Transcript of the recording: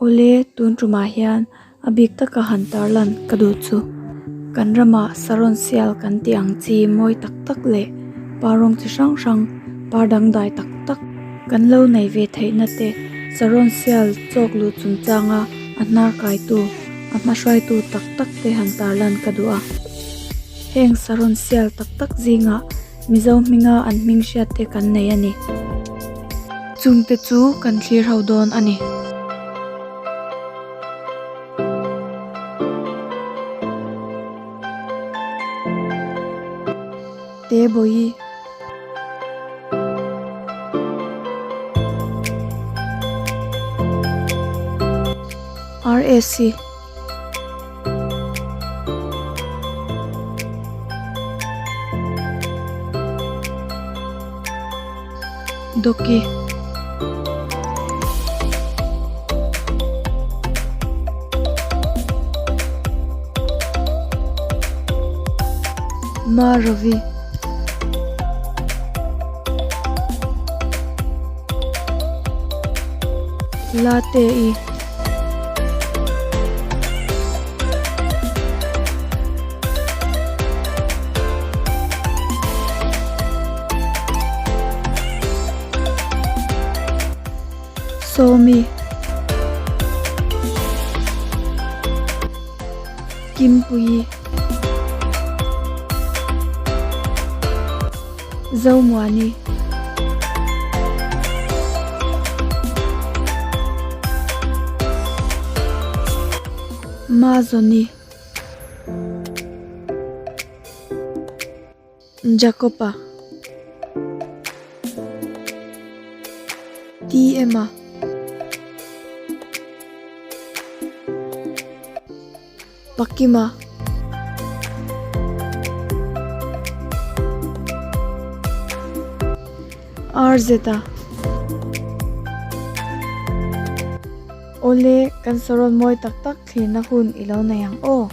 Awle, tun tumah hian a bik taka han tarlan ka duh chu kan rama saron sial kan tih ang chi mawi tak tak leh par rawng chi hrang hrang, par dangdai tak tak kan lo nei ve theihna te saron sial chawk luh chungchanga a hnar kaitu, a hma hruaitu tak tak te han tarlan ka duh a. Heng saron sial tak tak zingah Mizo hminga an hming hriat te kan nei a ni. Chungte chu kan thlir ho dawn a ni. Te Bawihi. RSC. Doki. Ma Ravi. La Te I. Sawmi. Kimpuii. Zomuani. Mazawni. Jacob-a. TM-a. Pakima. RZ-a. Awle, kan saron mawi tak tak thlirna hun i lo nei ang aw.